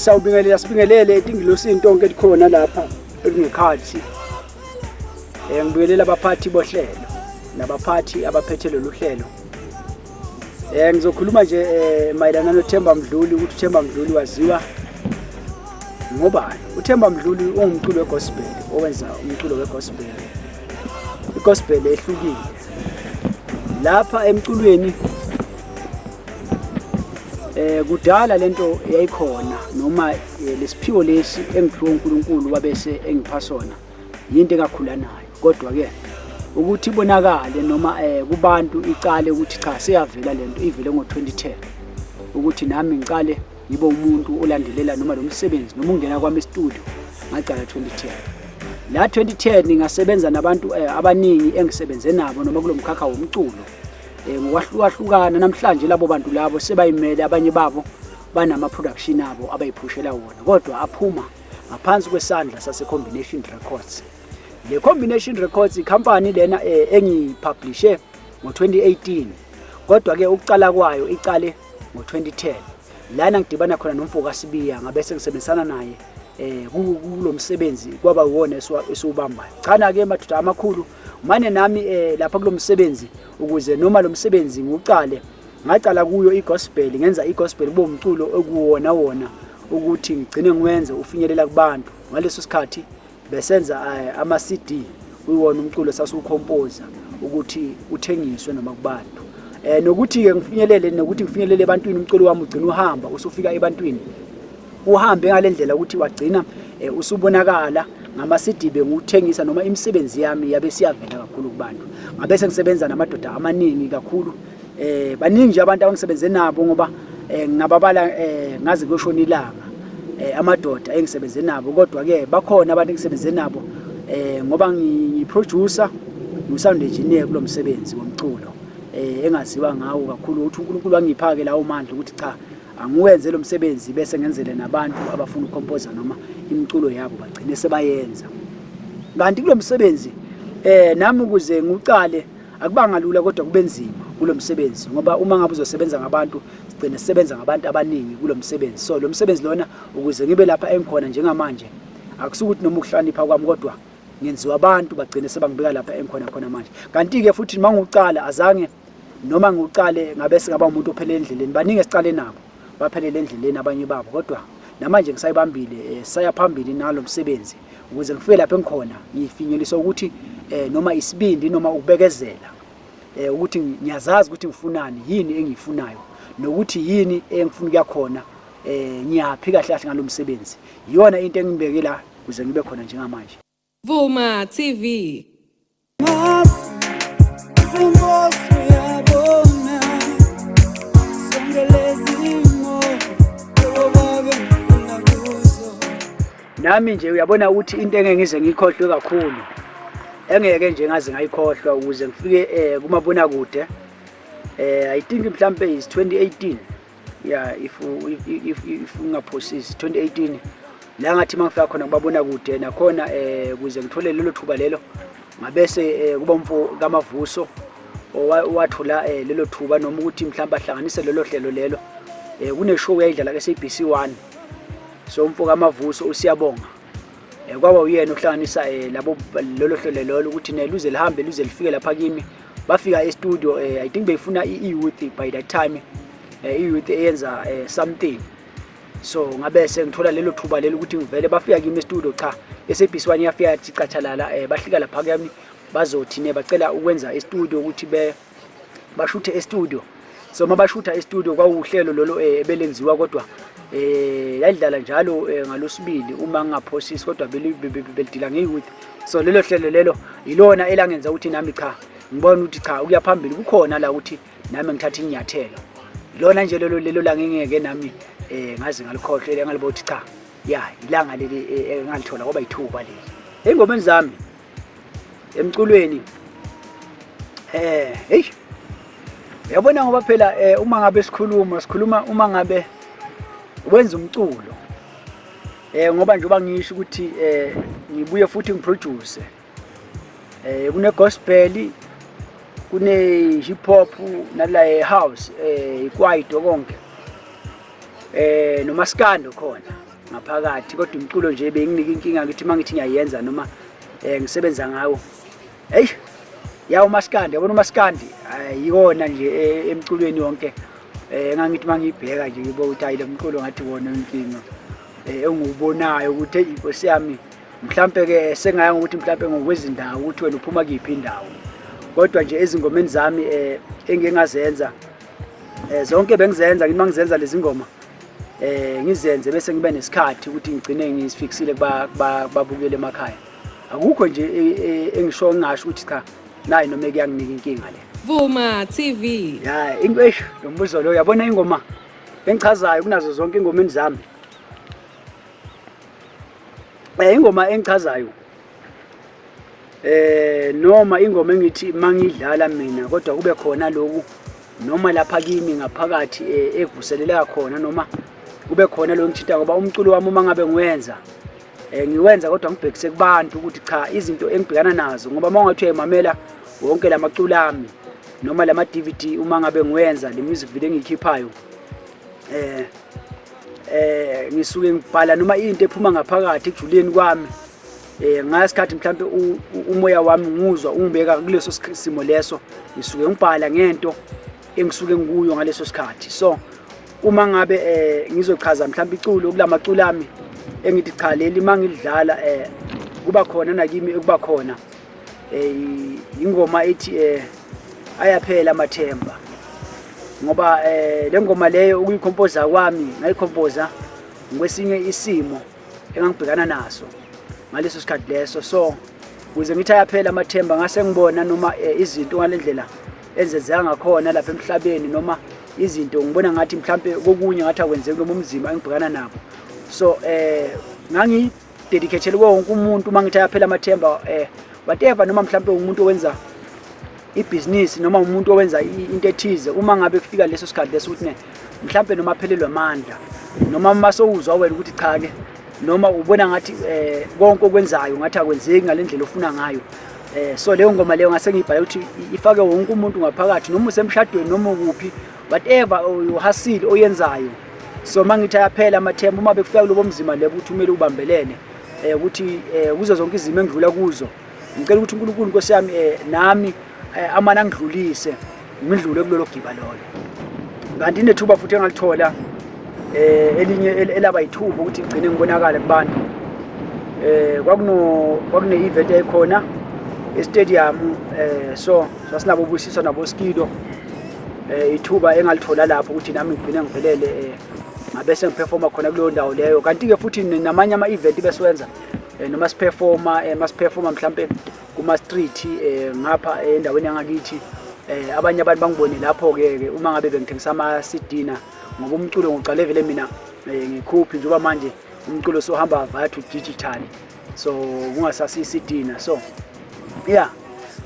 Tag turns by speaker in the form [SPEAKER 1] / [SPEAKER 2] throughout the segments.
[SPEAKER 1] Sawubingelela sibingelele etingilosini tonke elikhona lapha ekungekhathi. Ngibingelela abaphathi bohlelo nabaphathi abaphethe lolu hlelo. Ngizokhuluma nje mayelana noThemba Mdluli ukuthi uThemba Mdluli waziwa ngobani. UThemba Mdluli ungumculo wegospel owenza umculo wegospel. Igospel ehlukile. Lapha emculweni kudala lento yayikhona noma lesiphiwo lesi engiphiwe uNkulunkulu wabese engipha sona yinto engakhula nayo kodwa ke ukuthi ibonakale noma kubantu icale ukuthi cha seyavela lento ivele ngo-2010 ukuthi nami ngicale ngibe umuntu olandelela noma lo msebenzi noma ungena kwami estudio ngacala 2010. La 2010 ngasebenza nabantu abaningi engisebenze nabo noma kulo mkhakha womculo ngokwahlukahlukana. Namhlanje labo bantu labo sebayimele, abanye babo banama-production abo abayiphushela wona kodwa aphuma ngaphansi kwesandla sase-Combination Records. Le Combination Records ikhampani lena engiyipublishe ngo-2018 kodwa ke ukucala kwayo icale ngo-2010 lana ngidibana khona nomfo kaSibiya ngabe sengisebenzisana naye kulo msebenzi kwaba uwona esiwubambayo. Cha na ke madoda amakhulu mane nami lapha kulo msebenzi ukuze noma lo msebenzi ngiwucale ngacala kuyo igospel ngenza igospel kube umculo okuwona wona ukuthi ngigcine ngiwenze ufinyelela kubantu. Ngaleso sikhathi besenza ama-CD kuyiwona umculo sasiwukhompoza ukuthi uthengiswe noma kubantu nokuthi-ke ngifinyelele nokuthi ngifinyelele ebantwini umculo wami ugcina uhamba usufika ebantwini uhambe ngale ndlela ukuthi wagcina usubonakala ngama-CD bengiwuthengisa noma imisebenzi yami yabe siyavela kakhulu kubantu. Ngabe sengisebenza namadoda amaningi kakhulu, baningi nje abantu abangisebenze nabo ngoba ngingababala ngaze kuyoshona ilanga amadoda engisebenze nabo. Kodwa ke bakhona abantu engisebenze nabo ngoba ngiyiproducer, ngiwu-sound engineer kulo msebenzi womculo engaziwa ngawo kakhulu ukuthi uNkulunkulu wangipha-ke lawo mandla ukuthi cha angiwenze lo msebenzi bese ngenzele nabantu abafuna ukukhompoza noma imiculo yabo bagcine sebayenza. Kanti kulo msebenzi nami ukuze ngiwucale akubanga lula kodwa kube nzima kulo msebenzi ngoba uma ngabe uzosebenza ngabantu sigcine sisebenza ngabantu abaningi kulo msebenzi. So lo msebenzi lona ukuze ngibe lapha engikhona njengamanje akusukuthi noma ukuhlakanipha kwami kodwa ngenziwa abantu bagcine sebangibeka lapha engikhona khona manje. Kanti-ke futhi uma ngiwucala azange noma ngiwucale ngabe singaba umuntu ophelele endleleni, baningi esicale nabo baphelele endleleni abanye babo kodwa namanje ngisayibambile saya phambili nalo msebenzi ukuze ngifike lapha engikhona ngifinyeliswa ukuthi noma isibindi noma ukubekezela ukuthi ngiyazazi ukuthi ngifunani, yini engiyifunayo nokuthi yini engifuna ukuya khona, ngiyaphi kahle kahle ngalo msebenzi. Iyona into engibeke la ukuze ngibe khona njengamanje.
[SPEAKER 2] Vuma TV.
[SPEAKER 1] Nami nje uyabona ukuthi into engeke ngize ngiyikhohlwe kakhulu engeke nje ngaze ngayikhohlwa ukuze ngifike kumabonakude I think mhlambe is 2018, yeah, if ungaphosisi 2018 la ngathi mangifika khona kumabonakude nakhona ukuze ngithole lelo thuba lelo ngabese kuba umfo kaMavuso owathola lelo thuba noma ukuthi mhlawumbe ahlanganise lelo hlelo lelo. Kune show yayidlala ku-SABC 1, so umfo kaMavuso uSiyabonga kwaba uyena ohlanganisa labo lolo hlelo lolo ukuthi ne luze lihambe luze lifike lapha kimi. Bafika e-studio, I think beyifuna i-youth by that time, i-youth eyenza something, so ngabe sengithola lelo thuba lelo ukuthi ngivele bafika kimi e-studio. Cha, SABC 1 iyafika yathi cachalala, bahlika lapha kimi bazothi ne bacela ukwenza e-studio ukuthi be bashuthe e-studio. So mabashutha e-studio kwawuhlelo lolo ebelenziwa kodwa yayidlala njalo ngalosibili uma ngingaphosisi kodwa belidila nge-youth. So lelo hlelo lelo ilona elangenza ukuthi nami cha ngibona ukuthi cha ukuya phambili kukhona la ukuthi nami ngithatha inyathelo. Lona nje lelo lelo la ngingeke nami ngaze ngalikhohlwa engalibona ukuthi cha ya ilanga leli engalithola kwaba ithuba leli. Ey'ngomeni zami emculweni hey uyabona ngoba phela uma ngabe sikhuluma sikhuluma uma ngabe wenza umculo ngoba njengoba ngisho ukuthi ngibuye futhi ngiproduce kune gospel, kune hip hop, nala house, ikwaito konke nomaskando khona. ngaphakathi kodwa umculo nje benginika inkinga ngithi uma ngithi ngiyayenza noma um ngisebenza ngawo eyi ya umaskandi yabona umaskandi yikona nje e, emculweni yonke um engangithi uma ngiyibheka nje ngibo ukuthi hayi lo mculo ngathi wona inkinga um engiwubonayo ukuthi eyi inkosi yami mhlampe-ke sengaya ngokuthi mhlampe ngokwezindawo ukuthi wena uphuma kuyiphi indawo kodwa nje ezingomeni zami um engike ngazenza um zonke bengizenza ngithi uma ngizenza lezi ngoma eh ngizenze bese ngibe nesikhathi ukuthi ngigcine ngisifiksile kubabukele emakhaya akukho nje e, e, engisho ngingasho ukuthi cha nayi noma kuyanginika inkinga le
[SPEAKER 2] Vuma TV
[SPEAKER 1] ya into esho lo mbuzo lo yabona ingoma engichazayo kunazo zonke ingomeni zami eh ingoma engichazayo eh noma ingoma engithi mangidlala mina kodwa kube khona lokhu noma lapha kimi ngaphakathi eh, evuseleleka khona noma kube khona lo ngithinta ngoba umculo wami uma ngabe ngiwenza eh, ngiwenza kodwa ngibhekise kubantu ukuthi cha izinto engibhekana nazo ngoba uma ungathi uyayimamela wonke lamaculo ami noma lama DVD uma ngabe ngiwenza le music video engiyikhiphayo eh eh ngisuke ngibhala noma into ephuma ngaphakathi ekujuleni kwami eh ngasikhathi mhlambe umoya wami nguzwa ungibeka kuleso simo leso ngisuke ngibhala ngento engisuke ngikuyo ngaleso sikhathi so uma ngabe eh ngizochaza mhlambe iculo kulamaculo ami engithi cha leli mangilidlala eh kuba khona nakimi ekuba khona eh ingoma ethi eh ayaphela amathemba ngoba eh le ngoma leyo ukuyikhompoza kwami ngayikhompoza ngikwesinye isimo engangibhekana naso ngaleso sikhathi leso so ukuze ngithi ayaphela amathemba ngase ngibona noma eh, izinto ngalendlela ezenzeka ngakhona lapha emhlabeni noma izinto ngibona ngathi mhlampe kokunye ngathi akwenzeki noma umzima engibhekana nabo so eh ngangi dedicatele wonke umuntu uma ngithi ayaphela amathemba eh whatever noma mhlampe umuntu owenza ibhizinisi noma umuntu owenza into ethize uma ngabe kufika leso sikhathi leso ukuthi ne mhlampe noma aphelelwe amandla noma uma sowuzwa wena ukuthi cha ke noma ubona ngathi eh konke okwenzayo ngathi akwenzeki ngalendlela ofuna ngayo eh so leyo ngoma leyo ngase ngiyibhale ukuthi ifake wonke umuntu ngaphakathi noma usemshadweni noma ukuphi whatever uhasile oyenzayo so mangithi ayaphela amathemba uma bekufika kulobo mzima lebo ukuthi kumele ubambelele eh ukuthi eh kuzo zonke izimo engidlula kuzo ngicela ukuthi uNkulunkulu Nkosi yami eh nami eh, amane angidlulise ngidlule kulolo giba lolo kanti nethuba futhi engalithola eh elinye elaba yithuba ukuthi ngigcine ngibonakale kubantu eh kwakuno kwakune event eyayikhona estadium eh so sasinabo busiswa nabo Skido eh ithuba engalithola lapho ukuthi nami ngigcine ngivelele eh ngabe sengiperforma khona kuleyo ndawo leyo kanti-ke futhi namanye ama-event besiwenza eh, noma siperforma eh, masiperforma mhlampe kuma-street eh, ngapha endaweni yangakithi eh, abanye abantu bangibone lapho-ke ke uma ngabe bengithengisa ama-cd na ngoba umculo ngiqale vele mina eh, ngikhuphi njengoba manje umculo sohamba via to digital so kungasasiyi-cd na so yeah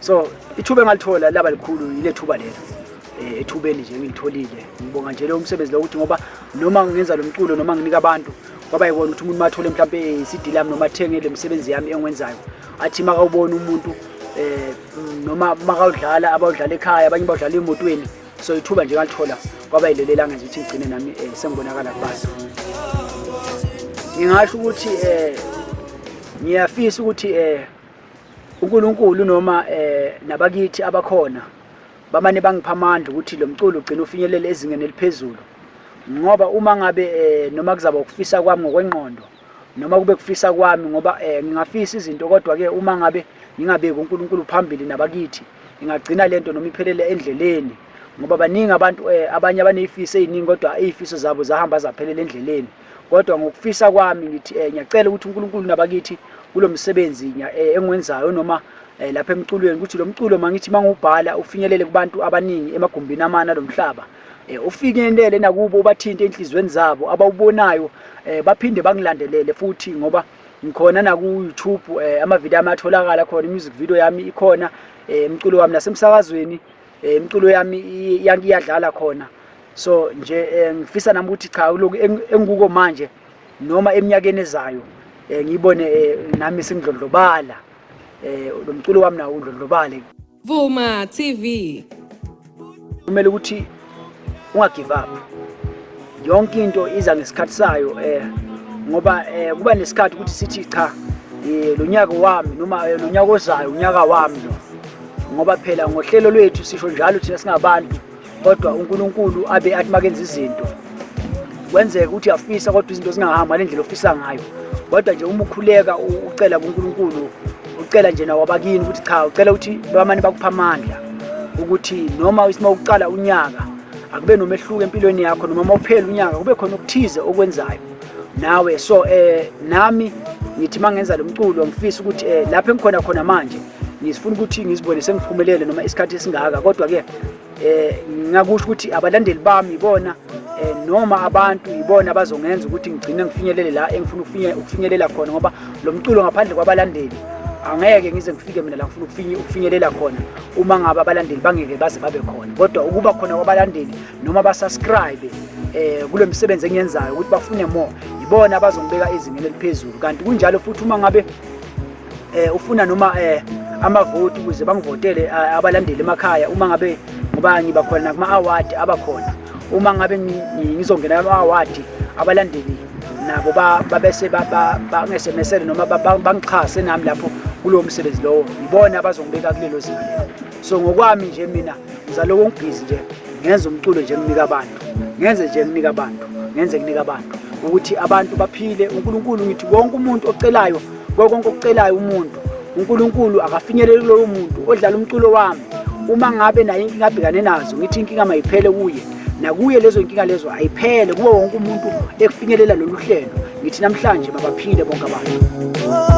[SPEAKER 1] so ithuba engalithola laba likhulu yile thuba lelo eh, ethubeni nje engilitholile ngibonga nje lo msebenzi lo ukuthi ngoba noma ngenza lo mculo noma nginika abantu kwaba yikona ukuthi umuntu mathole mhlawumbe i-CD lami noma athenge le misebenzi yami engiwenzayo athi makawubona umuntu eh noma makawudlala abawudlala ekhaya abanye bawudlala emotweni so ithuba nje ngalithola kwaba yileli langenza ukuthi ngigcine nami eh, sengibonakala kubantu ngingasho ukuthi eh ngiyafisa ukuthi eh uNkulunkulu noma eh nabakithi abakhona bamane bangipha amandla ukuthi lo mculo ugcine ufinyelele ezingeni eliphezulu ngoba uma ngabe eh, noma kuzaba ukufisa kwami ngokwengqondo noma kube kufisa kwami ngoba eh, ngingafisa izinto kodwa ke uma ngabe ngingabeki uNkulunkulu phambili nabakithi ingagcina lento noma iphelele endleleni ngoba baningi abantu eh, abanye abanezifiso eziningi kodwa izifiso zabo zahamba zaphelela endleleni kodwa ngokufisa kwami ngithi eh, ngiyacela ukuthi uNkulunkulu nabakithi kulo msebenzi eh, engiwenzayo noma eh, lapha emculweni ukuthi lo mculo mangithi mangiwubhala ufinyelele kubantu abaningi emagumbini amane alomhlaba eh, ufinyelele nakubo ubathinte enhlizweni zabo abawubonayo eh, baphinde bangilandelele futhi ngoba ngikhona naku-YouTube eh, amavidiyo ami atholakala khona i-music video yami ikhona eh, umculo wami nasemsakazweni eh, imiculo yami iyadlala khona so nje eh, ngifisa nami ukuthi cha lokhu engikuko manje noma eminyakeni ezayo eh, ngiyibone eh, nami sengidlondlobala eh lo mculo wami nawo undlondlobale
[SPEAKER 2] Vuma TV
[SPEAKER 1] kumele ukuthi unga give up yonke into iza ngesikhathi sayo eh Ngoba kuba nesikhathi ukuthi sithi cha, lo nyaka wami noma lo nyaka ozayo unyaka wami lo, ngoba phela ngohlelo lwethu sisho njalo thina singabantu. Kodwa uNkulunkulu abe athi makenza izinto kwenzeka ukuthi uyafisa kodwa izinto zingahambi ngale ndlela ofisa ngayo. Kodwa nje uma ukhuleka ucela kuNkulunkulu, ucela nje nawo abakini ukuthi cha, ucela ukuthi bamane bakupha amandla ukuthi noma isima uqala unyaka akube nomehluko empilweni yakho, noma mawuphela unyaka kube khona okuthize okwenzayo nawe. So nami ngithi mangenza lo mculo ngifisa ukuthi lapho engikhona khona manje ngifuna ukuthi ngizibone sengiphumelele noma isikhathi esingaka. Kodwa ke ngingakusho ukuthi abalandeli bami ibona noma abantu ibona abazongenza ukuthi ngigcine ngifinyelele la engifuna ukufinyelela khona, ngoba lo mculo ngaphandle kwabalandeli angeke ngize ngifike mina la ngifuna ukufinyelela khona, uma ngabe abalandeli bangeke baze babe khona. Kodwa ukuba khona kwabalandeli noma basubscribe kulo msebenzi engiyenzayo ukuthi bafune more, ibona abazongibeka ezingeni eliphezulu. Kanti kunjalo futhi uma ngabe ufuna noma amavoti ukuze bangivotele abalandeli emakhaya, uma ngabe ngoba ngiba khona kuma award abakhona, uma ngabe ngizongena kuma award abalandeli nabo babese bangesemesele noma bangixhase nami lapho kulowo msebenzi lowo, ngibona abazongibeka kulelo zinga lelo. So ngokwami nje mina ngizaloko ngibhizi nje ngenza umculo nje nginika abantu, ngenze nje nginika abantu, ngenze nginika abantu ukuthi abantu baphile. uNkulunkulu ngithi wonke umuntu ocelayo, konke okucelayo umuntu, uNkulunkulu akafinyeleli kulowo muntu odlala umculo wami. Uma ngabe naye inkinga abhekane nazo, ngithi inkinga mayiphele kuye, nakuye lezo inkinga lezo ayiphele kuwo wonke umuntu ekufinyelela lolu hlelo. Ngithi namhlanje mabaphile bonke abantu.